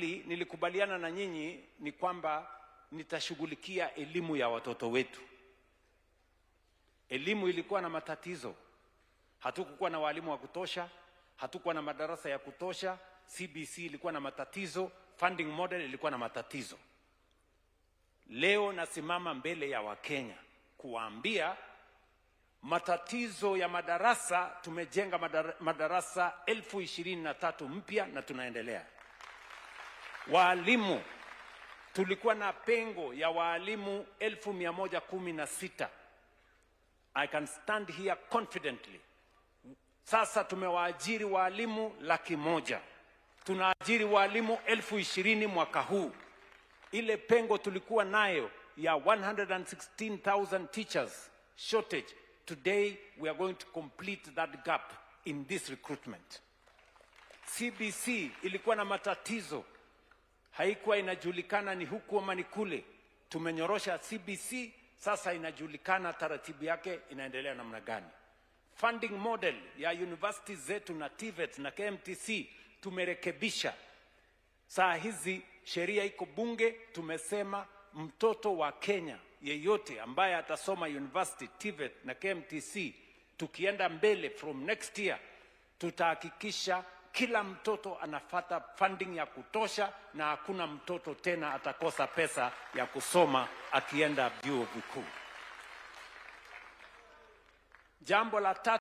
pili nilikubaliana na nyinyi ni kwamba nitashughulikia elimu ya watoto wetu. Elimu ilikuwa na matatizo, hatukukuwa na walimu wa kutosha, hatukuwa na madarasa ya kutosha, CBC ilikuwa na matatizo, funding model ilikuwa na matatizo. Leo nasimama mbele ya Wakenya kuwaambia matatizo ya madarasa, tumejenga madarasa 23,000 mpya na tunaendelea. Waalimu, tulikuwa na pengo ya waalimu 116,000. I can stand here confidently. Sasa tumewaajiri waalimu 100,000. Tunaajiri waalimu 20,000 mwaka huu. Ile pengo tulikuwa nayo ya 116,000 teachers shortage, today we are going to complete that gap in this recruitment. CBC ilikuwa na matatizo, haikuwa inajulikana ni huku ama ni kule. Tumenyorosha CBC, sasa inajulikana taratibu yake inaendelea namna gani. Funding model ya universities zetu na TVET na KMTC tumerekebisha. Saa hizi sheria iko bunge, tumesema mtoto wa Kenya yeyote ambaye atasoma university, TVET na KMTC, tukienda mbele from next year, tutahakikisha kila mtoto anafata funding ya kutosha na hakuna mtoto tena atakosa pesa ya kusoma akienda vyuo vikuu. Jambo la tatu